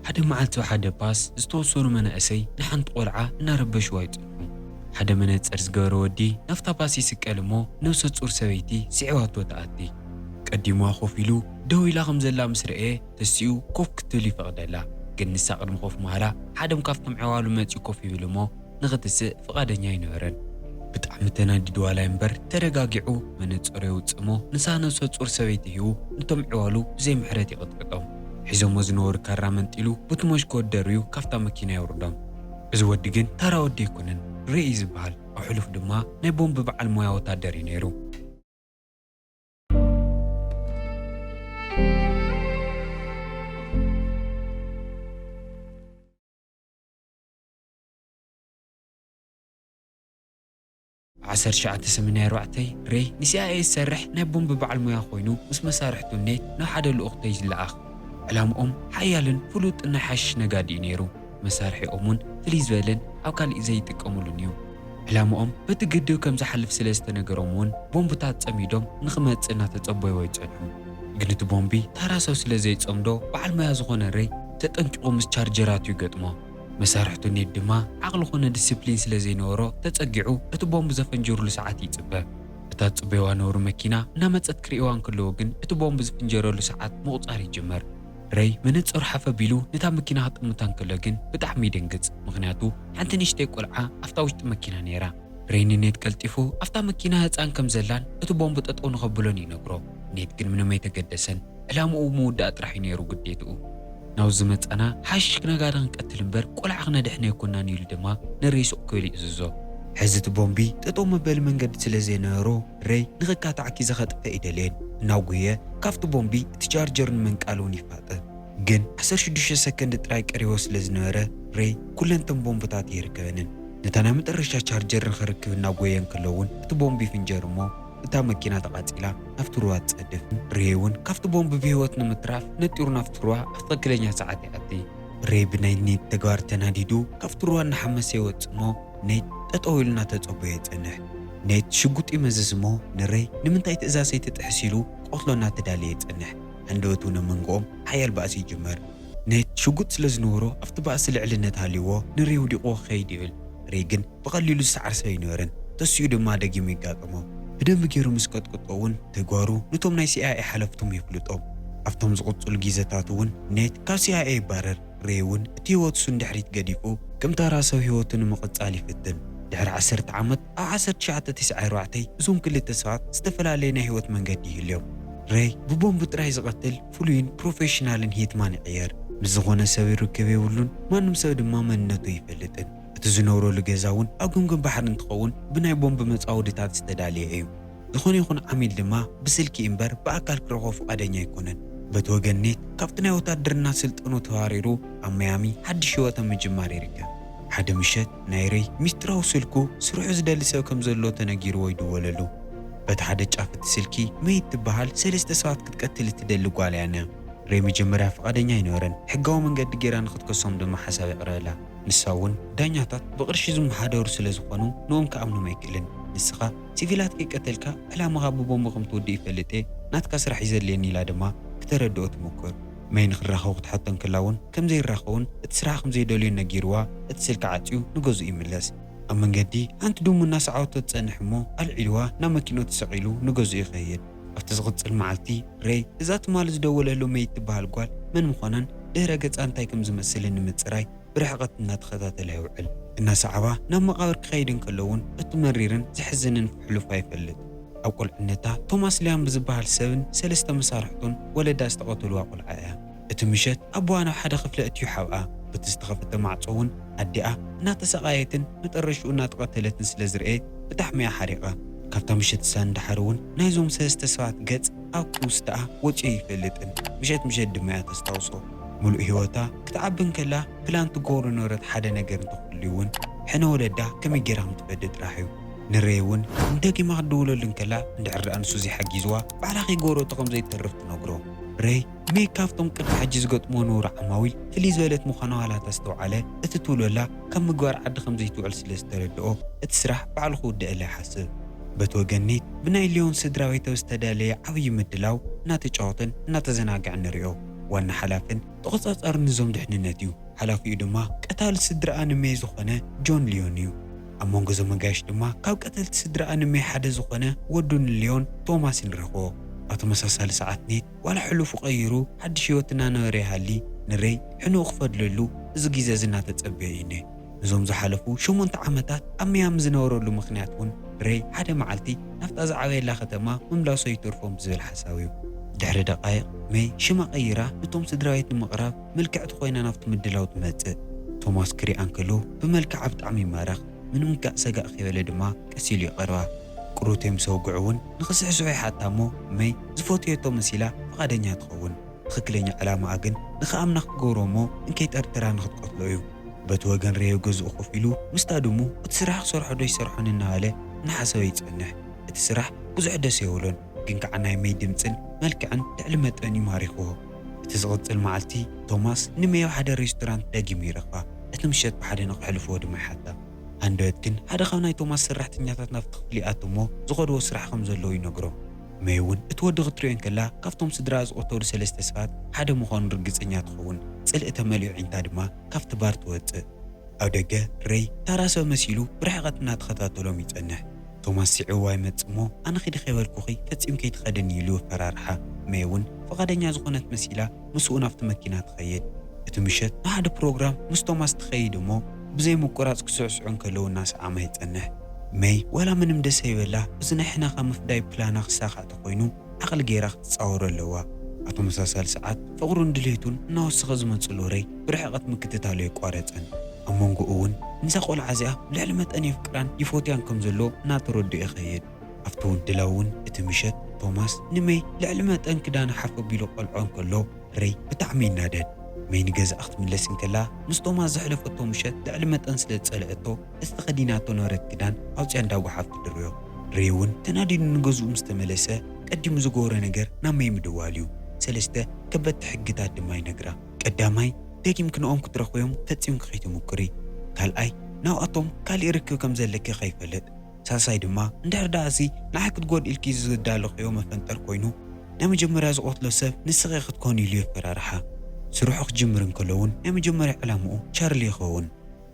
ሓደ መዓልቲ ሓደ ባስ ዝተወሰኑ መናእሰይ ንሓንቲ ቆልዓ እናረበሽዋ ይጸንሑ። ሓደ መነጽር ዝገበረ ወዲ ናብታ ባስ ይስቀል እሞ ነብሰ ጹር ሰበይቲ ስዒባቶ ትኣቲ። ቀዲሙዋ ኮፍ ኢሉ ደው ኢላ ከም ዘላ ምስ ረኤ ተሲኡ ኮፍ ክትብል ይፈቕደላ። ግን ንሳ ቅድሚ ኮፍ ምባላ ሓደም ካብቶም ዕዋሉ መጺኡ ኮፍ ይብል እሞ ንኽትስእ ፍቓደኛ ኣይነበረን። ብጣዕሚ ተናዲዱ ዋላ እምበር ተረጋጊዑ መነጸሩ የውጽእ እሞ ንሳ ነብሰ ጹር ሰበይቲ ሂቡ ነቶም ዕዋሉ ብዘይ ምሕረት ይቕጥቅጦም። ሒዞሞ ዝነበሩ ካራ መንጢሉ ብቲ መሽኮት ደርብዩ ካብታ መኪና የውርዶም። እዚ ወዲ ግን ተራ ወዲ ኣይኮነን፣ ሬይ እዩ ዝበሃል። ኣብ ሕሉፍ ድማ ናይ ቦምብ በዓል ሞያ ወታደር እዩ ነይሩ። ዓሰርተ ትሽዓተ ሰማንያ ኣርባዕተ ሬይ ንሲኣይኤ ዝሰርሕ ናይ ቦምብ በዓል ሞያ ኮይኑ ምስ መሳርሕቱ ኔት ናብ ሓደ ልኡኽተይ ዝለኣኽ። ዕላምኦም ሓያልን ፍሉጥን ናይ ሓሽሽ ነጋዲ እዩ ነይሩ። መሳርሒኦም እውን ፍልይ ዝበለን ኣብ ካሊእ ዘይጥቀሙሉን እዩ። ዕላምኦም በቲ ግድብ ከም ዝሓልፍ ስለ ዝተነገሮም እውን ቦምብታት ጸሚዶም ንኽመጽእ እናተጸበይዎ ይጸንሑ። ግን እቲ ቦምቢ ታራ ሰብ ስለ ዘይጸምዶ በዓል ሞያ ዝኾነ ሬይ ተጠንቂቑ ምስ ቻርጀራቱ ይገጥሞ። መሳርሕቱ ኔት ድማ ዓቕሊ ኮነ ዲስፕሊን ስለ ዘይነበሮ ተጸጊዑ እቲ ቦምብ ዘፈንጅሩሉ ሰዓት ይጽበ። እታ ዝጽበይዋ ነበሩ መኪና እናመጸት ክርእይዋ እንከለዉ ግን እቲ ቦምብ ዝፍንጀረሉ ሰዓት ምቑጻር ይጅምር። ሬይ መነጸሩ ሓፍ ኣቢሉ ነታ መኪና ክጥምታ እንከሎ ግን ብጣዕሚ ይድንግጽ፣ ምኽንያቱ ሓንቲ ንእሽተይ ቆልዓ ኣብታ ውሽጢ መኪና ነይራ። ሬይ ንኔት ቀልጢፉ ኣብታ መኪና ህጻን ከም ዘላን እቲ ቦምብ ጠጠው ንኸብሎን ይነግሮ። ኔት ግን ምንም ኣይተገደሰን። ዕላምኡ ምውዳእ ጥራሕ እዩ ነይሩ ግዴትኡ። ናብዚ ዝመጻና ሓሽሽ ክነጋዲ ክንቀትል እምበር ቆልዓ ክነድሕን ኣይኮናን ኢሉ ድማ ንሬይ ሱቕ ክብል ይእዝዞ። ሕዚ እቲ ቦምቢ ጠጠው መበሊ መንገዲ ስለ ዘይነበሮ ሬይ ንኽካታዕ ኪዘ ከጥፍእ ኣይደለየን። እናጉህየ ካብቲ ቦምቢ እቲ ቻርጀር ንምንቃል እውን ይፋጠን። ግን ዓሰርተ ሽዱሽተ ሰከንድ ጥራይ ቀሪቦ ስለ ዝነበረ ሬይ ኩለን እተን ቦምብታት የርከበንን። ነታ ናይ መጠረሻ ቻርጀር ንኽርክብ እናጎየ እንከሎ እውን እቲ ቦምብ ይፍንጀር እሞ እታ መኪና ተቓጺላ ናብቲ ሩባ ትጸድፍ። ሬይ እውን ካብቲ ቦምብ ብህይወት ንምትራፍ ነጢሩ ናብቲ ሩባ ኣብ ትኽክለኛ ሰዓት ይኣቲ። ሬይ ብናይ ኔት ተግባር ተናዲዱ ካብቲ ሩባ እናሓመሰ ይወጽእ እሞ ኔት ጠጠው ኢሉ እናተጸበዮ ይጸንሕ። ኔት ሽጉጥ ይመዝዝ እሞ ንሬይ ንምንታይ ትእዛዘይ ትጥሕስ ኢሉ ክቐትሎ እናተዳለየ ይጸንሕ። ሃንደበቱ እውን ኣብ መንጎኦም ሓያል ባእሲ ይጅመር። ኔት ሽጉጥ ስለ ዝነበሮ ኣብቲ ባእሲ ልዕልነት ሃልይዎ ንሬይ ውዲቕዎ ክኸይድ ይብል። ሬይ ግን ብቐሊሉ ዝሰዓር ሰብ ኣይነበረን። ተሲኡ ድማ ደጊሙ ይጋጠሞ። ብደንቢ ገይሩ ምስ ቀጥቅጦ እውን ተግባሩ ነቶም ናይ ሲኣይኤ ሓለፍቶም የፍልጦም። ኣብቶም ዝቕጽሉ ግዜታት እውን ኔት ካብ ሲኣይኤ ይባረር። ሬይ እውን እቲ ህይወቱ ንድሕሪት ገዲፉ ከም ተራ ሰብ ህይወቱ ንምቕጻል ይፍትን። ድሕሪ ዓሰርተ ዓመት ኣብ ዓሰርተ ትሽዓተ ተስዓን ኣርባዕተን እዞም ክልተ ሰባት ዝተፈላለየ ናይ ህይወት መንገዲ ይህልዮም። ሬይ ብቦምብ ጥራይ ዝቐትል ፍሉይን ፕሮፌሽናልን ሂትማን ይቕየር። ምስ ዝኾነ ሰብ ርክብ የብሉን፣ ማንም ሰብ ድማ መንነቱ ኣይፈልጥን። እቲ ዝነብረሉ ገዛ እውን ኣብ ገምገም ባሕሪ እንትኸውን ብናይ ቦምብ መጻወድታት ዝተዳለየ እዩ። ዝኾነ ይኹን ዓሚል ድማ ብስልኪ እምበር ብኣካል ክረኽቦ ፍቓደኛ ኣይኮነን። በቲ ወገን ኔት ካብቲ ናይ ወታደርና ስልጠኑ ተባሪሩ ኣብ ማያሚ ሓድሽ ህይወት ኣብ ምጅማር ይርከብ። ሓደ ምሸት ናይ ሬይ ሚስጥራዊ ስልኩ ስርሑ ዝደሊ ሰብ ከም ዘሎ ተነጊርዎ ይድወለሉ። በቲ ሓደ ጫፍ እቲ ስልኪ መይ ትበሃል ሰለስተ ሰባት ክትቀትል እትደሊ ጓል እያ ነያ። ሬይ መጀመርያ ፍቓደኛ ኣይነበረን። ሕጋዊ መንገዲ ጌራ ንኽትከሶም ድማ ሓሳብ የቕረበላ። ንሳ እውን ዳኛታት ብቕርሺ ዝመሓደሩ ስለ ዝኾኑ ንኦም ክኣምኖም ኣይክእልን። ንስኻ ሲቪላት ከይቀተልካ ዕላማኻ ብቦምብ ከም ትውድእ ይፈልጥ እየ፣ ናትካ ስራሕ እዩ ዘድልየኒ ኢላ ድማ ክተረድኦ ትምኩር። መይ ንኽራኸቡ ክትሓቶ እንከላ እውን ከም ዘይራኸቡን እቲ ስራሕ ከም ዘይደልዮን ነጊርዋ እቲ ስልኪ ዓጽዩ ንገዝኡ ይምለስ። ኣብ መንገዲ ሓንቲ ድሙ እናሰዓበቶ ትጸንሕ እሞ ኣልዒልዋ ናብ መኪንኡ ተሰቒሉ ንገዝኡ ይኸይድ። ኣብቲ ዝቕጽል መዓልቲ ሬይ እዛ ትማሊ ዝደወለሉ መይ ትበሃል ጓል መን ምዃናን ድህረ ገጻ እንታይ ከም ዝመስልን ንምጽራይ ብርሕቐት እናተኸታተላ ይውዕል። እናሰዓባ ናብ መቓብር ክኸይድ እንከሎ እውን እቲ መሪርን ዘሕዝንን ሕሉፋ ይፈልጥ። ኣብ ቁልዕነታ ቶማስ ሊያን ብዝበሃል ሰብን ሰለስተ መሳርሕቱን ወለዳ ዝተቐተልዋ ቆልዓ እያ። እቲ ምሸት ኣቦኣ ናብ ሓደ ክፍሊ ኣእትዩ ሓብኣ። በቲ ዝተኸፍተ ማዕጾ እውን ኣዲኣ እናተሰቓየትን መጠረሽኡ እናተቐተለትን ስለ ዝረኣየት ብጣዕሚ እያ ሓሪቓ። ካብታ ምሸት እሳ ንደሓር እውን ናይዞም ሰለስተ ሰባት ገጽ ኣብ ትውስታኣ ወጺኡ ኣይፈልጥን። ምሸት ምሸት ድማ እያ ተስታውሶ። ምሉእ ህይወታ ክትዓቢ እንከላ ፕላን ትገብሮ ነበረት ሓደ ነገር እንተኽሉ እውን ሕነ ወለዳ ከመይ ገይራ ከም ትፈዲ ጥራሕ እዩ። ንሬይ እውን ንደጊማ ክትድውለሉ እንከላ እንድሕር ደኣ ንሱ ዘይሓጊዝዋ ባዕላ ከይገበረቶ ከም ዘይተርፍ ትነግሮ። ሬይ ሜይ ካብቶም ቅድሚ ሕጂ ዝገጥሞ ንቡር ዓማዊል ፍልይ ዝበለት ምዃና ዋላ እንተስተውዓለ፣ እቲ ትውለላ ካብ ምግባር ዓዲ ከም ዘይትውዕል ስለ ዝተረድኦ፣ እቲ ስራሕ ባዕሉ ክውድኣላ ይሓስብ። በቲ ወገን ኔት፣ ብናይ ሊዮን ስድራ ቤት ኣብ ዝተዳለየ ዓብዪ ምድላው እናተጫወተን እናተዘናግዐን ንሪኦ። ዋና ሓላፍን ተቖጻጻሪ ንዞም ድሕንነት እዩ። ሓላፊኡ ድማ ቀታሊ ስድራኣ ንሜይ ዝኾነ ጆን ሊዮን እዩ። ኣብ መንጎ እዞም ኣጋይሽ ድማ ካብ ቀተልቲ ስድራኣ ንሜይ ሓደ ዝኾነ ወዱ ንሊዮን ቶማስ ንረኽቦ። ኣብ ተመሳሳሊ ሰዓት ኔት ዋላ ሕሉፉ ቀይሩ ሓድሽ ህይወት እናነበረ ይሃሊ፣ ንሬይ ሕንኡ ክፈድለሉ እዚ ግዜ እዚ እናተጸበየ እዩ ኔት። እዞም ዝሓለፉ ሸሞንተ ዓመታት ኣብ መያሚ ዝነበረሉ ምኽንያት እውን ሬይ ሓደ መዓልቲ ናብታ ዝዓበየላ ከተማ ምምላሶ ይተርፎ ብዝብል ሓሳብ እዩ። ድሕሪ ደቃይቕ ሜይ ሽማ ቀይራ ንቶም ስድራ ቤት ንምቕራብ ምልክዕቲ ኮይና ናብቲ ምድላው ትመጽእ። ቶማስ ክሪኣ እንከሎ ብመልክዓ ብጣዕሚ ይማረኽ። ምንም እንካእ ሰጋእ ከይበለ ድማ ቀስ ኢሉ ይቐርባ። ቅሩተይ ምስ ኣውግዑ እውን ንኽስሕስሑ ይሓታ እሞ ሜይ ዝፈትየቶ መሲላ ፍቓደኛ ትኸውን። ትኽክለኛ ዕላማኣ ግን ንኽኣምና ክትገብሮ እሞ እንከይጠርጥራ ንኽትቀትሎ እዩ። በቲ ወገን ሬዮ ገዝኡ ኮፍ ኢሉ ምስታ ድሙ እቲ ስራሕ ክሰርሖ ዶ ይሰርሖን እናበለ እናሓሰበ ይጸንሕ። እቲ ስራሕ ብዙሕ ደስ የብሎን፣ ግን ከዓ ናይ ሜይ ድምፅን መልክዕን ልዕሊ መጠን እዩ ማሪኽዎ። እቲ ዝቕፅል መዓልቲ ቶማስ ንሜይ ኣብ ሓደ ሬስቶራንት ደጊሙ ይረኽባ። እቲ ምሸት ብሓደ ንኽሕልፍዎ ድማ ይሓታ። ሃንደበት ግን ሓደ ካብ ናይ ቶማስ ሰራሕተኛታት ናብቲ ክፍሊ ይኣቱ እሞ ዝኸድዎ ስራሕ ከም ዘለዎ ይነግሮም። ሜይ እውን እቲ ወዲ ክትሪኦ እንከላ ካብቶም ስድራ ዝቐተሉ ሰለስተ ሰባት ሓደ ምዃኑ ርግፀኛ ትኸውን። ፅልኢ ተመሊኡ ዒንታ ድማ ካብቲ ባር ትወፅእ። ኣብ ደገ ሬይ ታራ ሰብ መሲሉ ብርሕቐት እናተኸታተሎም ይጸንሕ። ቶማስ ስዒብዋ ይመጽእ እሞ ኣነ ኺዲ ከይበልኩኺ ፈጺምኪ ኣይትኸድኒ ኢሉ የፈራርሓ። ሜይ እውን ፍቓደኛ ዝኾነት መሲላ ምስኡ ናብቲ መኪና ትኸይድ። እቲ ምሸት ንሓደ ፕሮግራም ምስ ቶማስ ትኸይድ እሞ ብዘይ ምቁራጽ ክስዕስዑ እንከለዉ እናሰዓመ ይጸንሕ። ሜይ ዋላ ምንም ደስ ኣይበላ፣ እዚ ናይ ሕነኻ ምፍዳይ ፕላና ክሳኻዕ ተኾይኑ ዓቕሊ ገይራ ክትጻወሮ ኣለዋ። ኣብ ተመሳሳሊ ሰዓት ፍቕሩን ድሌቱን እናወሰኸ ዝመጽሉ ሬይ ብርሕቐት ምክትታሉ የቋረጸን። ኣብ መንጎኡ እውን ንዛ ቆልዓ እዚኣ ብልዕሊ መጠን የፍቅራን ይፎትያን ከም ዘሎ እናተረድኦ ይኸይድ። ኣብቲ ውድላው እውን እቲ ምሸት ቶማስ ንሜይ ልዕሊ መጠን ክዳን ሓፍ ኣቢሉ ቆልዖ እንከሎ ሬይ ብጣዕሚ ይናደድ። ሜይ ንገዛኣ ክትምለስ እንከላ ምስ ቶማስ ዘሕለፈቶ ምሸት ልዕሊ መጠን ስለ ዝጸልአቶ እቲ ተኸዲናቶ ነበረት ክዳን ኣውፅያ እንዳጓሓፍ ትድርብዮ። ሬይ እውን ተናዲዱ ንገዝኡ ምስ ተመለሰ ቀዲሙ ዝገበሮ ነገር ናብ ሜይ ምድዋል እዩ። ሰለስተ ከበድቲ ሕግታት ድማ ይነግራ። ቀዳማይ፣ ደጊምኪ ንኦም ክትረኽብዮም ፈጺምኪ ከይትሙክሪ። ካልኣይ፣ ናብኣቶም ካሊእ ርክብ ከም ዘለኪ ከይፈልጥ። ሳልሳይ ድማ፣ እንድሕር ደኣ እዚ ንዓይ ክትጎድኢ ኢልኪ ዝዳለኽዮ መፈንጠር ኮይኑ፣ ናይ መጀመርያ ዝቐትሎ ሰብ ንስኺ ክትኮኒ ኢሉ የፈራርሓ። ስርሑ ክጅምር እንከሎ እውን ናይ መጀመርያ ዕላምኡ ቻርሊ ይኸውን።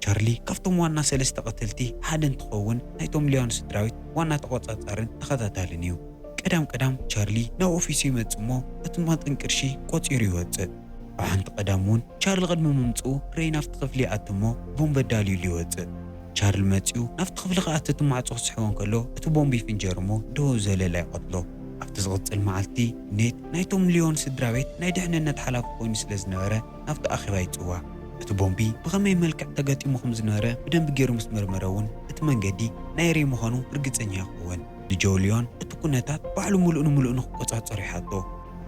ቻርሊ ካብቶም ዋና ሰለስተ ቀተልቲ ሓደ እንትኸውን፣ ናይቶም ሊዮን ስድራቤት ዋና ተቖጻጻርን ተኸታታልን እዩ። ቀዳም ቀዳም ቻርሊ ናብ ኦፊሱ ይመጽእ እሞ፣ እቲ መጠን ቅርሺ ቆጺሩ ይወጽእ። ኣብ ሓንቲ ቀዳም እውን ቻርሊ ቅድሚ ምምጽኡ ሬይ ናብቲ ክፍሊ ይኣቱ እሞ፣ ቦምብ ኣዳልዩሉ ይወጽእ። ቻርሊ መጺኡ ናብቲ ክፍሊ ክኣቱ እቲ ማዕጾ ክስሕቦ እንከሎ፣ እቲ ቦምብ ይፍንጀር እሞ፣ ደው ዝበለላ ይቐትሎ። ኣብቲ ዝቕጽል መዓልቲ፣ ኔት ናይቶም ሊዮን ስድራቤት ናይ ድሕንነት ሓላፊ ኮይኑ ስለ ዝነበረ፣ ናብቲ ኣኼባ ይጽዋዕ። እቲ ቦምቢ ብኸመይ መልክዕ ተገጢሙ ከም ዝነበረ ብደንቢ ገይሩ ምስ መርመረ እውን፣ እቲ መንገዲ ናይ ሬይ ምዃኑ ርግጸኛ ይኸውን። ንጆ ሊዮን እቲ ኩነታት ባዕሉ ምሉእ ንምሉእ ንክቆጻጸሮ ይሓቶ።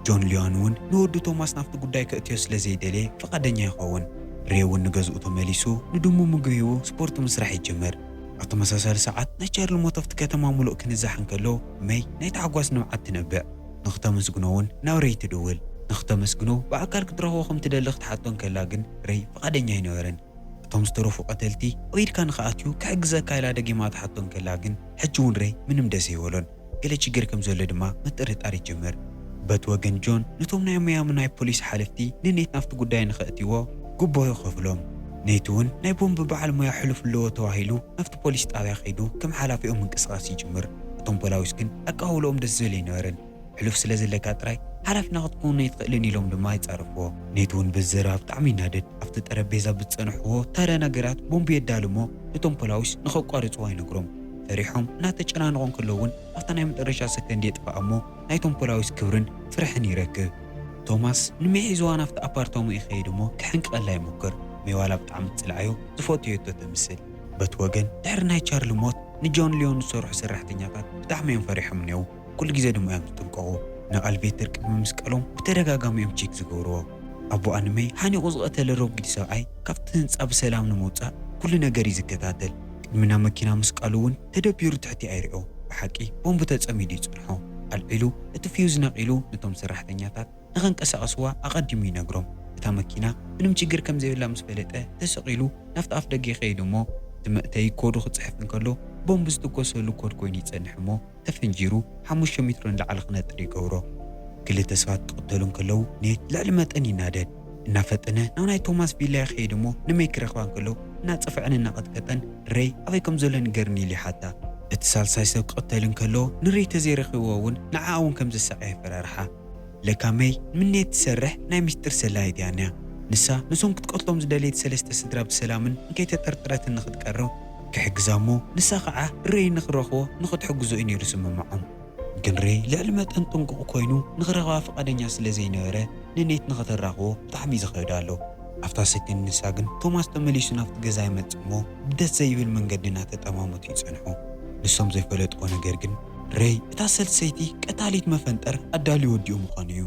ጆን ሊዮን እውን ንወዱ ቶማስ ናብቲ ጉዳይ ከእትዮ ስለ ዘይደለየ ፍቓደኛ ይኸውን። ሬይ እውን ንገዝኡ ተመሊሱ ንድሙ ምግቢ ሂቡ ስፖርት ምስራሕ ይጅምር። ኣብ ተመሳሳሊ ሰዓት ናይ ቻርሊ ሞት ኣብቲ ከተማ ምሉእ ክንዛሕ እንከሎ፣ ሜይ ናይ ታሕጓስ ንብዓት ትነብዕ። ንክተመስግኖ እውን ናብ ሬይ ትድውል። ንክተመስግኖ ብኣካል ክትረኽቦ ከም ትደሊ ክትሓቶ እንከላ ግን ሬይ ፍቓደኛ ኣይነበረን። እቶም ዝተረፉ ቀተልቲ ኣብ ኢድካ ንኽኣትዩ ክሕግዘካ ኢላ ደጊማ ትሓቶ እንከላ ግን፣ ሕጂ እውን ሬይ ምንም ደስ ኣይበሎን። ገለ ችግር ከም ዘሎ ድማ ምጥርጣር ይጅምር። በቲ ወገን ጆን፣ ነቶም ናይ መያሚ ናይ ፖሊስ ሓለፍቲ ንኔት ናብቲ ጉዳይ ንኸእትይዎ ግቦ ይኸፍሎም። ኔት እውን ናይ ቦምብ በዓል ሞያ ሕሉፍ ኣለዎ ተባሂሉ ናብቲ ፖሊስ ጣብያ ከይዱ ከም ሓላፊኦም ምንቅስቓስ ይጅምር። እቶም ፖላዊስ ግን ኣቀባብልኦም ደስ ዝብል ኣይነበረን። ሕሉፍ ስለ ዘለካ ጥራይ ሓላፊና ክትኮኑ ኣይትኽእልን ኢሎም ድማ ይጻረፍዎ። ኔት እውን በዚ ዘረባ ብጣዕሚ ይናደድ። ኣብቲ ጠረጴዛ ብዝጸንሕዎ ተረ ነገራት ቦምብ የዳሉ እሞ፣ ነቶም ፖላዊስ ንኸቋርጽዎ ይነግሮም። ፈሪሖም እናተጨናነቑ እንከለዉ እውን፣ ኣብታ ናይ መጨረሻ ሰከንድ የጥፍኣ እሞ፣ ናይቶም ፖላዊስ ክብርን ፍርሕን ይረክብ። ቶማስ ንሜይ ሒዝዋ ናብቲ ኣፓርታምኡ ይኸይድ እሞ፣ ክሕንቀላ ይሞክር። ሜይ ዋላ ብጣዕሚ ትጽልኣዮ፣ ዝፈትየቶ ተምስል። በቲ ወገን፣ ድሕሪ ናይ ቻርሊ ሞት፣ ንጆን ሊዮን ዝሰርሑ ሰራሕተኛታት ብጣዕሚ እዮም ፈሪሖም እኒአው። ኩሉ ግዜ ድማ እዮም ዝጥንቀቑ። ንኣልቬተር ቅድሚ ምስቃሎም ብተደጋጋሚ እዮም ቼክ ዝገብርዎ። ኣቦኣ ንሜይ ሓኒቑ ዝቐተለ ረጒድ ሰብኣይ ካብቲ ህንጻ ብሰላም ንምውጻእ ኩሉ ነገር እዩ ዝከታተል። ቅድሚ ናብ መኪና ምስቃሉ እውን ተደቢሩ ትሕቲ ኣይሪኦ። ብሓቂ ቦምብ ተጸሚዱ ይጽንሖ። ኣልዒሉ እቲ ፊውዝ ነቒሉ ነቶም ሰራሕተኛታት ንኸንቀሳቐስዋ ኣቐዲሙ ይነግሮም። እታ መኪና ምንም ችግር ከም ዘይብላ ምስ ፈለጠ ተሰቒሉ ናብቲ ኣፍ ደገ ይኸይድ እሞ እቲ መእተዊ ኮዱ ክጽሕፍ እንከሎ ቦምብ ዝትኮሰሉ ኮድ ኮይኑ ይጸንሕ እሞ ተፈንጂሩ ሓሙሽተ ሜትሮ ንላዕሊ ክነጥር ይገብሮ። ክልተ ሰባት ክቕተሉ እንከለዉ ኔት ልዕሊ መጠን ይናደድ። እናፈጠነ ናብ ናይ ቶማስ ቪላ ይኸይድ እሞ ንመይ ክረኽባ እንከሎ እናጸፍዐን እናቐጥቀጠን ሬይ ኣበይ ከም ዘሎ ንገርኒ ኢሉ ይሓታ። እቲ ሳልሳይ ሰብ ክቕተል እንከሎ ንሬይ ተዘይረኺብዎ እውን ንዓኣ እውን ከም ዘሳቕያ ይፈራርሓ። ለካ መይ ንምኔት ትሰርሕ ናይ ምስጢር ሰላይት እያ ነያ። ንሳ ነዞም ክትቀትሎም ዝደለየት ሰለስተ ስድራ ብሰላምን እንከይተጠርጠረትን ንኽትቀርብ ክሕግዛ እሞ ንሳ ኸዓ ሬይ ንኽረኽቦ ንኽትሕግዞ እዩ ነይሩ ስምምዖም። ግን ሬይ ልዕሊ መጠን ጥንቁቕ ኮይኑ ንኽረኽባ ፍቓደኛ ስለ ዘይነበረ ንኔት ንኽተራኽቦ ብጣዕሚ እዩ ዝኸብዳ ኣሎ። ኣብታ ሰከንድ ንሳ ግን ቶማስ ተመሊሱ ናብቲ ገዛ ይመጽእ እሞ ብደስ ዘይብል መንገዲ እናተጠማመቱ ይጸንሑ። ንሶም ዘይፈለጥዎ ነገር ግን ሬይ እታ ሰልሰይቲ ቀታሊት መፈንጠር ኣዳልዩ ወዲኡ ምዃኑ እዩ።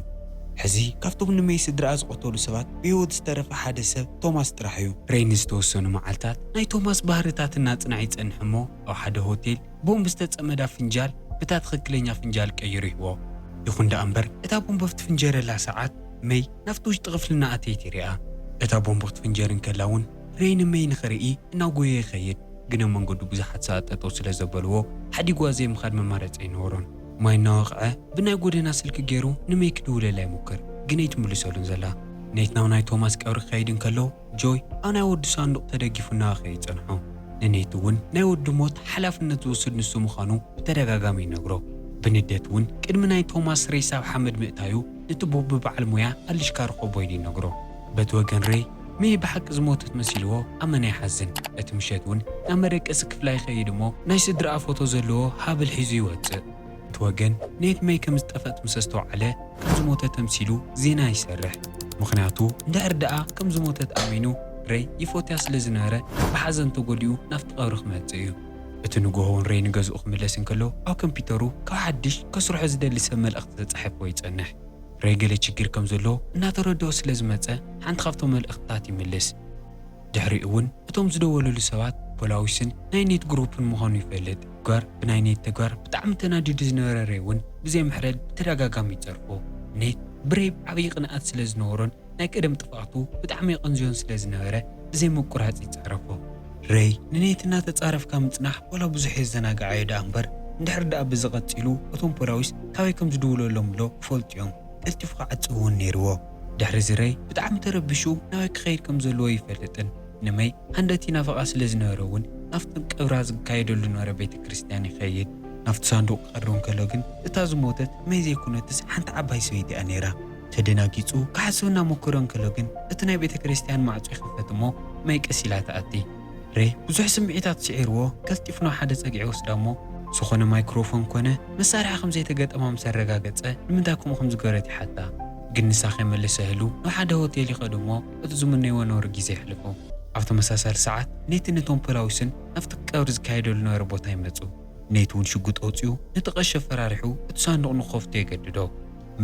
ሕዚ ካብቶም ንመይ ስድራኣ ዝቐተሉ ሰባት ብህይወት ዝተረፈ ሓደ ሰብ ቶማስ ጥራሕ እዩ። ሬይ ንዝተወሰኑ መዓልታት ናይ ቶማስ ባህርታት እናጽንዐ ይጸንሕ እሞ ኣብ ሓደ ሆቴል ቦምብ ዝተጸመዳ ፍንጃል ብታ ትኽክለኛ ፍንጃል ቀይሩ ይህቦ። ይኹን ደኣ እምበር እታ ቦምብ ኣብቲ ፍንጀረላ ሰዓት መይ ናብቲ ውሽጢ ክፍሊ እናኣተየት ይሪኣ። እታ ቦምብ ክትፍንጀር እንከላ እውን ሬይ ንመይ ንኽርኢ እናጎየ ይኸይድ። ግን ኣብ መንገዱ ብዙሓት ሰባት ጠጠው ስለ ዘበልዎ ሓዲጓ ዘይምኻድ መማረፂ ኣይነበሮን። ማይ እናወቕዐ ብናይ ጎደና ስልኪ ገይሩ ንመይ ክድውለላ ይሙክር፣ ግን ኣይትምልሰሉን ዘላ። ኔት ናብ ናይ ቶማስ ቀብሪ ክኸይድ እንከሎ ጆይ ኣብ ናይ ወዱ ሳንዱቕ ተደጊፉ እናበኸየ ይጸንሖ። ንኔት እውን ናይ ወዱ ሞት ሓላፍነት ዝወስድ ንሱ ምዃኑ ብተደጋጋሚ ይነግሮ። ብንዴት እውን ቅድሚ ናይ ቶማስ ሬሳ ኣብ ሓመድ ምእታዩ ነቲ ቦብ በዓል ሞያ ኣልሽካ ርኸቦ ኢሉ ይነግሮ። በቲ ወገን ሬይ መይ ብሓቂ ዝሞተት መሲልዎ ኣመና ይሓዝን። እቲ ምሸት እውን ናብ መደቀሲ ክፍላ ይኸይድ እሞ ናይ ስድራኣ ፎቶ ዘለዎ ሃብል ሒዙ ይወጽእ። እቲ ወገን ኔት መይ ከም ዝጠፈት ምስ ኣስተውዓለ ከም ዝሞተ ተምሲሉ ዜና ይሰርሕ። ምኽንያቱ እንድሕር ደኣ ከም ዝሞተት ኣሚኑ ሬይ ይፎትያ ስለ ዝነበረ ብሓዘን ተጎሊኡ ናብቲ ቀብሪ ክመጽእ እዩ። እቲ ንግሆ እውን ሬይ ንገዝኡ ክምለስ እንከሎ ኣብ ኮምፒውተሩ ካብ ሓድሽ ከስርሖ ዝደሊ ሰብ መልእኽቲ ተጻሒፍዎ ይጸንሕ። ሬይ ገለ ችግር ከም ዘሎ እናተረድኦ ስለ ዝመጸ ሓንቲ ካብቶም መልእኽትታት ይምልስ። ድሕሪኡ እውን እቶም ዝደወለሉ ሰባት ፖላዊስን ናይ ኔት ግሩፕን ምዃኑ ይፈልጥ። ተግባር ብናይ ኔት ተግባር ብጣዕሚ ተናዲዱ ዝነበረ ሬይ እውን ብዘይ ምሕረት ብተደጋጋሚ ይጸርፎ። ኔት ብሬይ ዓብዪ ቅንኣት ስለ ዝነበሮን ናይ ቀደም ጥፍኣቱ ብጣዕሚ የቐንዝዮን ስለ ዝነበረ ብዘይ ምቁራጽ ይጻረፎ። ሬይ ንኔት እናተጻረፍካ ምጽናሕ ዋላ ብዙሕ የዘናግዓዮ ደኣ እምበር እንድሕር ደኣ ብዚ ቀጺሉ እቶም ፖላዊስ ካበይ ከም ዝድውለሎም ብሎ ክፈልጡ እዮም። ቀልጢፉ ክዓጽው እውን ነይርዎ። ድሕሪ እዚ ሬይ ብጣዕሚ ተረቢሹ ናበይ ክኸይድ ከም ዘለዎ ይፈልጥን ንመይ ሃንደት ይናፍቓ ስለ ዝነበረ እውን ናብቲ ቀብራ ዝካየደሉ ዝነበረ ቤተ ክርስቲያን ይኸይድ። ናብቲ ሳንዱቕ ክቐርብ እንከሎ ግን እታ ዝሞተት መይ ዘይኮነትስ ሓንቲ ዓባይ ሰበይቲ እያ ነይራ። ተደናጊጹ ክሓስብ እናሞከረ እንከሎ ግን እቲ ናይ ቤተ ክርስቲያን ማዕጾ ይኽፈት እሞ መይ ቀስ ኢላ ትኣቲ። ሬይ ብዙሕ ስምዒታት ስዒርዎ ቀልጢፉ ናብ ሓደ ጸግዒ ወስዳ እሞ ዝኾነ ማይክሮፎን ኮነ መሳርሒ ከም ዘይተገጠማ ምስ ኣረጋገጸ ንምንታይ ከምኡ ከም ዝገበረት ይሓታ። ግን ንሳ ከይመለሰ ህሉ ናብ ሓደ ሆቴል ይኸዱ እሞ እቲ ዝምነይዎ ነውሪ ግዜ የሕልፉ። ኣብ ተመሳሳሊ ሰዓት ኔትን እቶም ፖላዊስን ናብቲ ቀብሪ ዝካየደሉ ነበረ ቦታ ይመጹ። ኔት እውን ሽጉጥ ኣውጺኡ ነቲ ቀሺ ኣፈራሪሑ እቲ ሳንዱቕ ንኸፍቶ የገድዶ።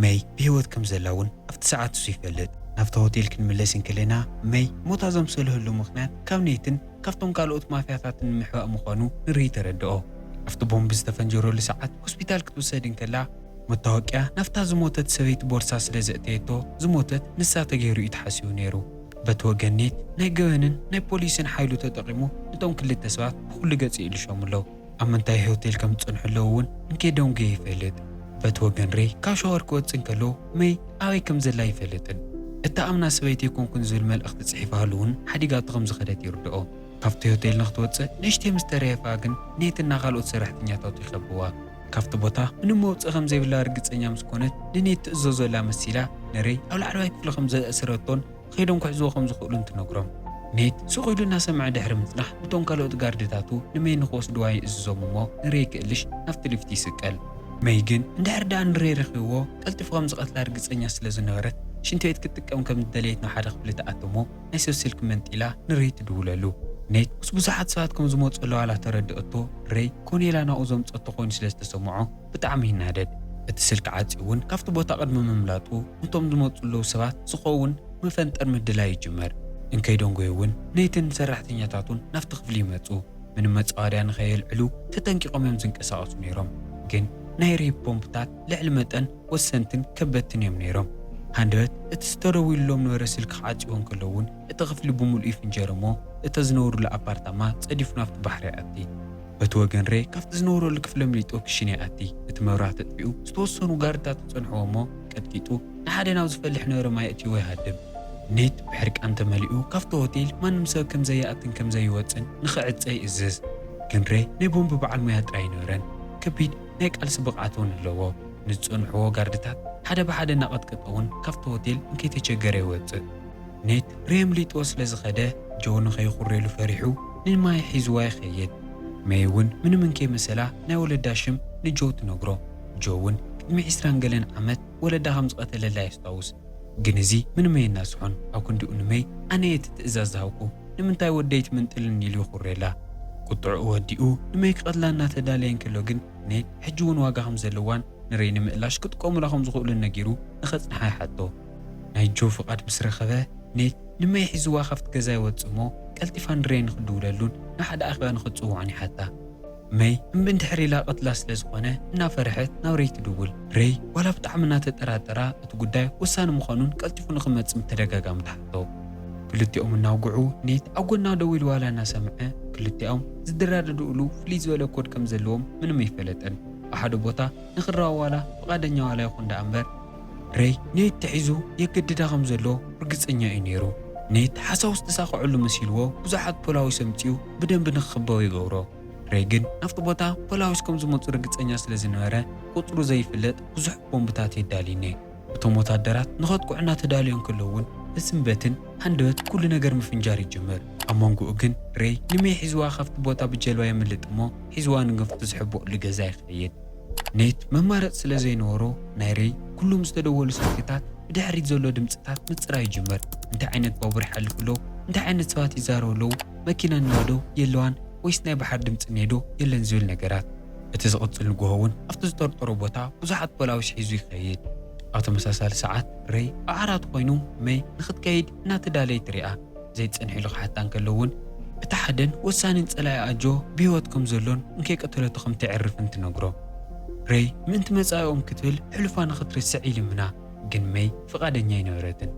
መይ ብህይወት ከም ዘላ እውን ኣብቲ ሰዓት እሱ ይፈልጥ። ናብቲ ሆቴል ክንምለስ እንከለና መይ ሞታ ዘምሰለህሉ ምኽንያት ካብ ኔትን ካብቶም ካልኦት ማፍያታትን ንምሕባእ ምዃኑ ንርኢ ተረድኦ። ኣብቲ ቦምብ ዝተፈንጀረሉ ሰዓት ሆስፒታል ክትውሰድ እንከላ መታወቅያ ናብታ ዝሞተት ሰበይቲ ቦርሳ ስለ ዘእተየቶ ዝሞተት ንሳ ተገይሩ እዩ ተሓሲቡ ነይሩ። በቲ ወገን ኔት ናይ ገበንን ናይ ፖሊስን ሓይሉ ተጠቂሙ ነቶም ክልተ ሰባት ብኹሉ ገጽ ይእልሾም ኣሎ። ኣብ ምንታይ ሆቴል ከም ዝጸንሑ ኣለዉ እውን እንከይደንጉየ ይፈልጥ። በቲ ወገን ሬይ ካብ ሻወር ክወጽእ እንከሎ መይ ኣበይ ከም ዘላ ይፈልጥን እታ ኣምና ሰበይቲ ኣይኮንኩን ዝብል መልእኽቲ ጽሒፋሉ እውን ሓዲጋቶ ከም ዝኸደት ይርድኦ። ካብቲ ሆቴል ንክትወጽእ ንእሽተይ ምስ ተረየፋ ግን ኔትና ካልኦት ሰራሕተኛታቱ ይኸብዋ። ካብቲ ቦታ ምንም መውጽኢ ከም ዘይብላ ርግጸኛ ምስ ኮነት ንኔት ትእዘዞላ መሲላ ንሬይ ኣብ ላዕለዋይ ክፍሊ ከም ዘእስረቶን ከይዶም ክሕዝዎ ከም ዝኽእሉን ትነግሮም። ኔት ስቕ ኢሉ እናሰምዐ ድሕሪ ምጽናሕ ነቶም ካልኦት ጋርድታቱ ንመይ ንኽወስድዋ ይእዝዞም እሞ ንሬይ ክእልሽ ናብቲ ሊፍት ይስቀል። መይ ግን እንድሕር ደኣ ንሬይ ረኺብዎ ቀልጢፉ ከም ዝቐትላ ርግጸኛ ስለ ዝነበረት ሽንቲ ቤት ክትጥቀም ከም ዝደለየት ናብ ሓደ ክፍሊ ትኣቱ እሞ ናይ ሰብ ስልኪ መንጢላ ንሬይ ትድውለሉ። ኔት ምስ ብዙሓት ሰባት ከም ዝመጹ ኣለዋላ ተረድእቶ ሬይ ኮኔላ ናብኡ ዘምጸቶ ኮይኑ ስለ ዝተሰምዖ ብጣዕሚ ይናደድ። እቲ ስልኪ ዓጽዩ እውን ካብቲ ቦታ ቅድሚ ምምላጡ ነቶም ዝመጹ ኣለዉ ሰባት ዝኸውን መፈንጠር ምድላይ ይጅመር። እንከይደንጎዩ እውን ኔትን ሰራሕተኛታቱን ናብቲ ክፍሊ ይመጹ። ምንም መጻወድያ ንኸየልዕሉ ተጠንቂቖም እዮም ዝንቀሳቐሱ ነይሮም። ግን ናይ ሬይ ቦምብታት ልዕሊ መጠን ወሰንትን ከበድትን እዮም ነይሮም። ሃንደበት እቲ ዝተደዊሉሎም ነበረ ስልኪ ክዓጽዎ እንከሎ እውን እቲ ክፍሊ ብምሉእ ይፍንጀር እሞ እተ ዝነብሩሉ ኣፓርታማ ጸዲፉ ናብቲ ባሕሪ ይኣቲ። በቲ ወገን ሬይ ካብቲ ዝነብረሉ ክፍሊ ኣምሊጡ ክሽነ ይኣቲ። እቲ መብራህቲ ኣጥፊኡ ዝተወሰኑ ጋርድታት ይጸንሕዎ እሞ ቀጥቂጡ ንሓደ ናብ ዝፈልሕ ነበረ ማይ ኣእትይዎ ይሃድም። ኔት ብሕርቃን ተመሊኡ ካብቲ ሆቴል ማንም ሰብ ከም ዘይኣትን ከም ዘይወጽን ንኽዕጸ ይእዝዝ። ግን ሬይ ናይ ቦምብ በዓል ሞያ ጥራይ ኣይነበረን፣ ከቢድ ናይ ቃልሲ ብቕዓት እውን ኣለዎ። ንዝጸንሕዎ ጋርድታት ሓደ ብሓደ እናቐጥቀጠ እውን ካብቲ ሆቴል እንከይተቸገረ ይወጽእ። ኔት ሬይ ኣምሊጥዎ ስለ ዝኸደ፣ ጆ ንኸይኹሬሉ ፈሪሑ ንማይ ሒዝዋ ይኸይድ። ሜይ እውን ምንም እንከይመሰላ ናይ ወለዳ ሽም ንጆ ትነግሮ። ጆ እውን ቅድሚ ዕስራን ገለን ዓመት ወለዳ ከም ዝቐተለላ የስታውስ። ግን እዚ ምንም ኣየናስሖን። ኣብ ክንዲኡ ንሜይ ኣነ እየ እቲ ትእዛዝ ዝሃብኩ፣ ንምንታይ ወደይ ትምንጥልኒ ኢሉ ይኹሬላ። ቁጥዕኡ ወዲኡ ንሜይ ክቐትላ እናተዳለየ እንከሎ ግን ኔት ሕጂ እውን ዋጋ ከም ዘለዋን ንሬይ ንምእላሽ ክጥቀሙላ ከም ዝኽእሉን ነጊሩ ንኸጽንሓ ይሓቶ። ናይ ጆ ፍቓድ ምስ ረኸበ ኔት ንሜይ ሒዝዋ ካብቲ ገዛ ይወጽእ እሞ ቀልጢፋ ንሬይ ንኽድውለሉን ናብ ሓደ ኣኼባ ንኽጽውዖን ይሓታ። ሜይ እምቢ እንድሕር ኢላ ቀትላ ስለ ዝኾነ እናፈርሐት ናብ ሬይ ትድውል። ሬይ ዋላ ብጣዕሚ እናተጠራጠራ እቲ ጉዳይ ወሳኒ ምዃኑን ቀልጢፉ ንኽመጽእ ብተደጋጋሚ ትሓቶ። ክልቲኦም እናውግዑ ኔት ኣብ ጎና ደው ኢሉ ዋላ እናሰምዐ፣ ክልቲኦም ዝደራደድኡሉ ፍልይ ዝበለ ኮድ ከም ዘለዎም ምንም ኣይፈለጠን። ኣብ ሓደ ቦታ ንኽረኣው ዋላ ፍቓደኛ ዋላ ይኹን ደኣ እምበር፣ ሬይ ኔት ተሒዙ የገድዳ ከም ዘሎ ርግጸኛ እዩ ነይሩ። ኔት ሓሳውስ ተሳኽዐሉ መሲልዎ ብዙሓት ፖላዊስ ኣምጺኡ ብደንቢ ንክኽበው ይገብሮ። ሬይ ግን ናብቲ ቦታ ፖላዊስ ከም ዝመጹ ርግጸኛ ስለ ዝነበረ፣ ቁጽሩ ዘይፍለጥ ብዙሕ ቦምብታት የዳልዩ ነይሩ። እቶም ወታደራት ንኸጥቅዑ እናተዳለዩ እንከለዉ እውን ብስንበትን ሃንደበት ኩሉ ነገር ምፍንጃር ይጅምር። ኣብ መንጎኡ ግን ሬይ ንሜይ ሒዝዋ ካብቲ ቦታ ብጀልባ የምልጥ እሞ ሒዝዋ ንገፍቱ ዝሕብኦሉ ገዛ ይኸይድ። ኔት መማረጺ ስለ ዘይነበሮ ናይ ሬይ ኩሎም ዝተደወሉ ስልክታት ብድሕሪት ዘሎ ድምጽታት ምጽራይ ይጅምር። እንታይ ዓይነት ባቡር ይሓልፉ ኣለዉ? እንታይ ዓይነት ሰባት ይዛረቡ ኣለዉ? መኪና እኒዋ ዶ የለዋን? ወይስ ናይ ባሕሪ ድምጺ እኒሄ ዶ የለን ዝብል ነገራት። እቲ ዝቕጽል ንግሆ እውን ኣብቲ ዝጠርጠሮ ቦታ ብዙሓት ፖላዊስ ሒዙ ይኸይድ። ኣብ ተመሳሳሊ ሰዓት ሬይ ኣብ ዓራት ኮይኑ ሜይ ንኽትከይድ እናተዳለየት ትሪኣ። ዘይትጸንሕ ኢሉ ክሓታ እንከሎ እውን እቲ ሓደን ወሳኒን ጸላኢኣ ጆ ብህይወት ከም ዘሎን እንከይቀተለቶ ከም ተዕርፍን ትነግሮ። ሬይ ምእንቲ መጻኢኦም ክትብል ሕሉፋ ንኽትርስዕ ይልምና፣ ግን ሜይ ፍቓደኛ ኣይነበረትን።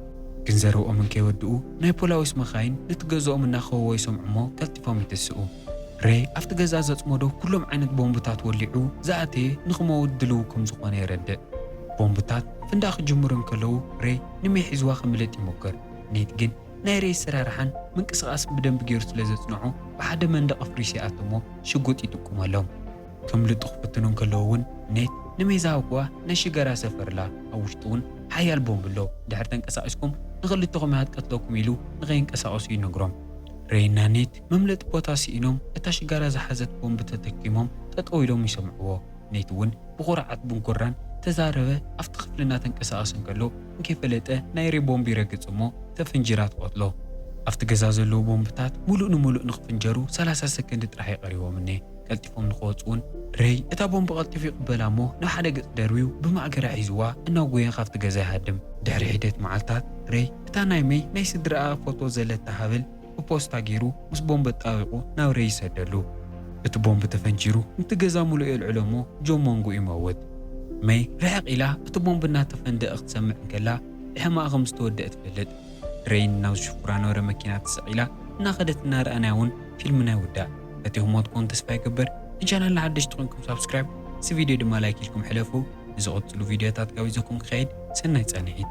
ግን ዘረብኦም እንከይወድኡ ናይ ፖላዊስ መኻይን ነቲ ገዝኦም እናኸበቦ ይሰምዑ እሞ ቀልጢፎም ይትስኡ። ሬይ ኣብቲ ገዛ ዘጽመዶ ኩሎም ዓይነት ቦምብታት ወሊዑ ዝኣተየ ንኽመውት ድልው ከም ዝኾነ የረድእ። ቦምብታት ፍንዳእ ክጅምሩ እንከለዉ ሬይ ንሜይ ሒዝዋ ክምልጥ ይሞክር። ኔት ግን ናይ ሬይ ኣሰራርሓን ምንቅስቓስን ብደንቢ ገይሩ ስለ ዘጽንዖ ብሓደ መንደቕ ኣፍሪሱ ይኣቱ እሞ ሽጉጥ ይጥቁመሎም። ከምልጡ ክፍትኑ እንከለዉ እውን ኔት ንሜይ ዝሃብክዋ ናይ ሽጋራ ሰፈርላ ኣብ ውሽጡ እውን ሓያል ቦምብ ኣሎ። ድሕሪ ተንቀሳቒስኩም ንኽልተኹም እየ ክቀትለኩም ኢሉ ንኸይንቀሳቐሱ ይነግሮም። ሬይና ኔት መምለጢ ቦታ ስኢኖም እታ ሽጋራ ዝሓዘት ቦምብ ተተኪሞም ጠጠው ኢሎም ይሰምዕዎ። ኔት እውን ብኹርዓት ብንኩራን ተዛረበ ኣብቲ ክፍሊ እናተንቀሳቐሰ እንከሎ እንከይፈለጠ ናይ ሬይ ቦምብ ይረግጽ እሞ ተፈንጂራ ትቐትሎ። ኣብቲ ገዛ ዘለዉ ቦምብታት ሙሉእ ንሙሉእ ንኽፍንጀሩ ሰላሳ ሰከንድ ጥራሕ እዩ ቀሪቦም እኔ። ቀልጢፎም ንኽወጹ እውን ሬይ እታ ቦምብ ቀልጢፉ ይቕበላ እሞ ናብ ሓደ ገጽ ደርብዩ ብማእገራ ሒዝዋ እናጎየ ካብቲ ገዛ ይሃድም። ድሕሪ ሒደት መዓልታት ሬይ እታ ናይ ሜይ ናይ ስድራኣ ፎቶ ዘለታ ሃብል ብፖስታ ገይሩ ምስ ቦምብ ኣጣቢቑ ናብ ሬይ ይሰደሉ። እቲ ቦምብ ተፈንጂሩ ነቲ ገዛ ሙሉእ የልዕሎ እሞ ጆ መንጎ ይመውት። ሜይ ርሕቕ ኢላ እቲ ቦምብ እናተፈንደቐ ክትሰምዕ እንከላ ብሕማቕ ከም ዝተወደአ ትፈልጥ። ሬይ ናብ ዝሽኩራ ነበረ መኪና ተሰቒላ እናኸደት እናረኣናያ እውን ፊልምና ይውዳእ። ፈቲኹምዎ ትኾኑ ተስፋ ይገብር። ንቻናልና ሓደሽቲ ኮይንኩም ሳብስክራይብ፣ እዚ ቪድዮ ድማ ላይክ ኢልኩም ሕለፉ። ንዝቕጽሉ ቪድዮታት ጋቢዘኩም ክኸይድ ሰናይ ጻንሒት።